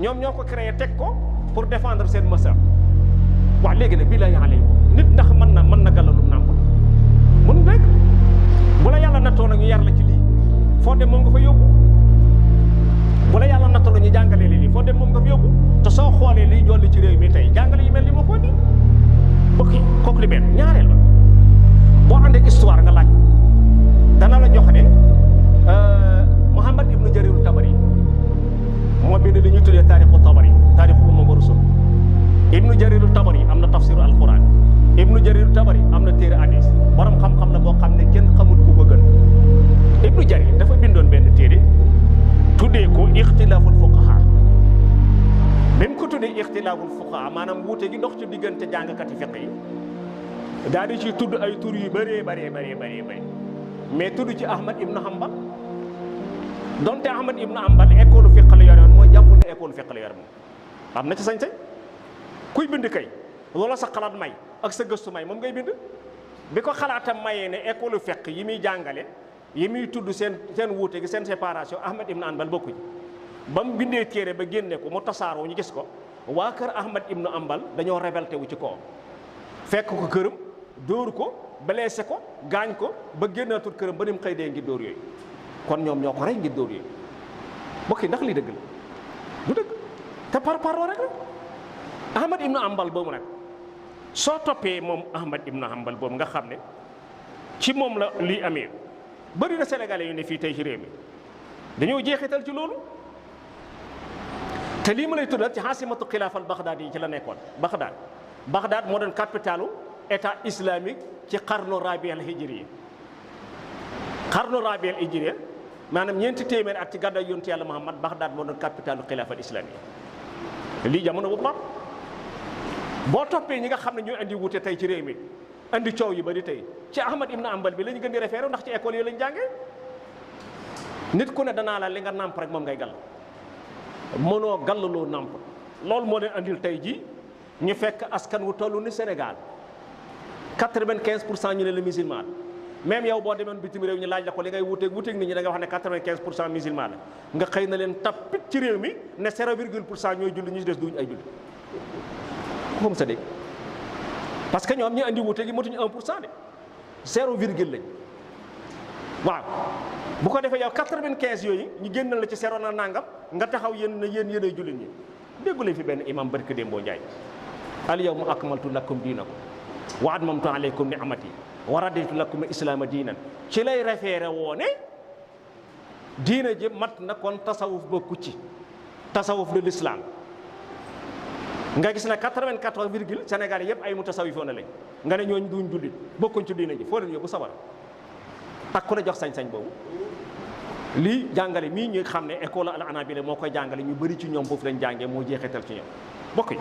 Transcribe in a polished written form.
ñoom ñoo ko créé teg ko pour défendre seen mësa wax léegi nag bii la yàlla nit ndax mën na gàllalu nàmpal mun rek bu la yàlla nattoo nag ñu yar la ci lii foo dem moom nga fa yóbbu bu la yàlla nattoo la ñu jàngalee lii foo dem moom nga fa yóbbu te soo xoolee liy jolli ci réew mi tey jàngale yu mel ni moo ko di bokki kooku li benn ñaareel ba boo àndee histoire nga laaj dana la jox ne Muhammad ibnu Jarir Tabari moo bind li ñuy tuddee taarixu Tabari taarixu umma wa rusul ibnu Jarir Tabari am na tafsiru alquran ibnu Jarir Tabari am na téere hadis borom xam-xam la boo xam ne kenn xamul ku ko gën ibnu Jarir dafa bindoon benn téere tuddee ko ixtilaaful fuqaha bi mu ko tuddee ixtilaaful fuqaha maanaam wuute gi dox ci diggante jàngkati fiq yi daal di ci tudd ay tur yu bëree bëri mais tudd ci Ahmad ibnu Hanbal donte Ahmad ibnu Hanbal école fiq la yore woon mooy jàpp ne école fiq la yore moom am na ci sañ-sañ kuy bind kay loola sa xalaat may ak sa gëstu may moom ngay bind bi ko xalaatam mayee ne école fiq yi muy jàngale yi muy tudd seen wuute gi seen séparation Ahmad ibnu Hanbal bokku ci ba mu bindee téere ba génne ko mu tasaaroo ñu gis ko waa kër Ahmad ibnu Hanbal dañoo révolté wu ci kawam fekk ko këram dóor ko blessé ko gaañ ko ba génnaatul këram ba ni mu xëy dee ngir dóor yooyu kon ñoom ñoo ko rey ngir dóor yooyu bokki ndax lii dëgg la du dëgg te par parloo rek la Ahmad ibnu Hanbal boobu nag soo toppee moom Ahmad ibnu Hanbal boobu nga xam ne ci moom la lii amee bëri na sénégalais yu ne fii tey ci réew mi dañoo jeexital ci loolu te lii ma lay tuddal ci xaasimatu xilaafal Baghdad yi ci la nekkoon Baghdad moo doon capitalu état islamique ci xarnu rabi al hijri maanaam ñeenti téeméer at ci gàddaay yonent yàlla Muhammad Baghdad moo doon capitalu xilaafal islamique lii jamono boobu boo toppee ñi nga xam ne ñooy andi wute tey ci réew mi andi coow yu bari tey ci Ahmad ibnu Hanbal bi la ñu gën di référé ndax ci école yooyu lañ jàngee nit ku ne danaa la li nga nàmp rek moom ngay gàll mënoo gàllaloo nàmp loolu moo leen andil tey ji ñu fekk askan wu toll ni Sénégal 95% ñu ne la musulman même yow boo demoon bitim réew ñu laaj la ko li ngay wuteeg nit ñi da nga wax ne 95% musulman la nga xëy na leen tappit ci réew mi ne 0,% ñooy julli ñu des duñ ay julli ku ko mës a dégg parce que ñoom ñi andi wuute gi motuñu 1% de 0,, lañ waaw bu ko defee yow 95 yooyu ñu génnal la ci 0 na nangam nga taxaw yéen yéenay jullit ñi déggu lañ fi benn imam barke Dembo Ndiaye al yawma akmaltu lakum diinakum wa atmamtu alaykum ni'mati wa raditu lakum islaama diinan ci lay référé woone diina ji mat na kon tasawuf bokku ci tasawuf de l'islam nga gis ne 94 Sénégal yëpp ay mutasawifoona lañ nga ne ñooñu duñ jullit bokkuñ ci diina ji foo leen yóbbu sabara ak ku la jox sañ-sañ boobu lii jàngale mii ñu xam ne école al anabila moo koy jàngale ñu bëri ci ñoom foofu lañ jàngee moo jeexital ci ñoom bokk yi